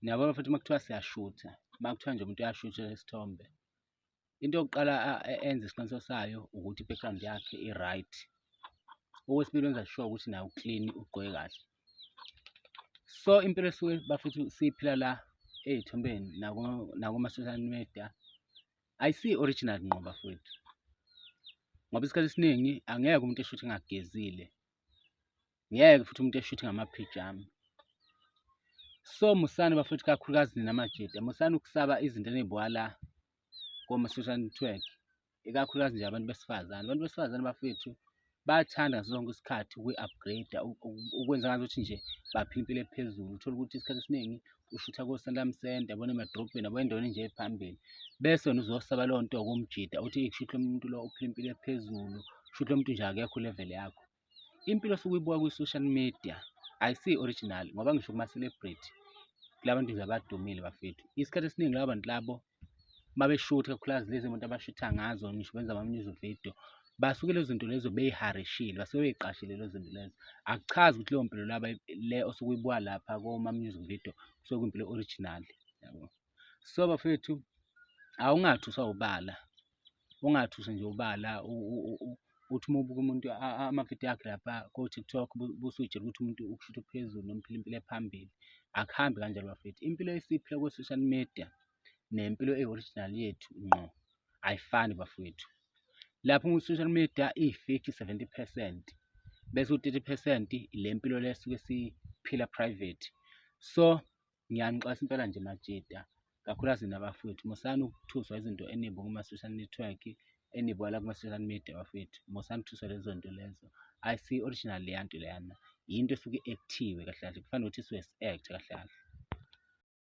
Niyabona futhi uma kuthiwa siyashutha, uma kuthiwa nje umuntu uyashutha isithombe, into yokuqala enze isiqiniseko sayo ukuthi i-background yakhe i-right. Okwesibili wenza sure ukuthi naye u-clean, ugqoke kahle. So impilo esuke bafethu siyiphila la ey'thombeni nakuma-social media ayisiyo i-original ngqo bafowethu, ngoba isikhathi esiningi angeke umuntu eshuthe engagezile, ngeke futhi umuntu eshuthe ngamaphijama. So musani bafowethu, kakhulukazi nina majita, musani ukusaba izinto eniy'buka la koma-social network, ikakhulukazi nje abantu besifazane. Abantu besifazane bafethu bayathanda ngaso sonke isikhathi ukuyi-upgrade-a, ukwenza ngazuthi nje baphila impilo ephezulu. Uthole ukuthi isikhathi esiningi ushutha ko-Santam Centre, yabona, emadrobheni, yabo, endaweni nje ephambili, bese wena uzosaba leyo nto kumjita uthi kushuthi lo muntu lo uphila impilo ephezulu, kushuthi lo muntu nje akekho level yakho. Impilo osuke uyibuka kwi-social media ayisiyo i-original, ngoba ngisho kuma-celebrity, kula bantu nje abadumile bafethu, isikhathi esiningi laba bantu labo uma beshutha, kakhulukazi lezi imoto abashutha ngazo, ngisho benza ama-music video, basuke lezo zinto lezo beyiharishile, basuke beyiqashile lezo zinto lezo. Akuchazi ukuthi leyo mpilo laba le osuke uyibuka lapha koma-music video kusuke kuyimpilo original, yabo. So bafethu, awungathuswa ubala, ungathuswa nje ubala, uthi uma ubuka umuntu amavidiyo akhe lapha ko-TikTok busuy'tshela ukuthi umuntu ukushutha uphezulu noma uphila impilo ephambili. Akuhambi kanjalo bafethu. Impilo esiyiphila ko-social media nempilo eyi-original yethu ngqo ayifani bafowethu. Lapho ku-social media iyi-fake 70%, bese u-30% le mpilo le esuke siyiphila private. So ngiyanixwayisa impela nje majita, kakhulukazi nabafowethu, musani ukuthuswa izinto eniyibuka kuma-social network, eniyibuka la kuma-social media bafowethu. Musani ukuthuswa lezo zinto lezo, ayisiyo i-original leya nto leyana, yinto esuke i-act-iwe kahle kahle, kufana nokuthi isuke si-act-a kahle kahle.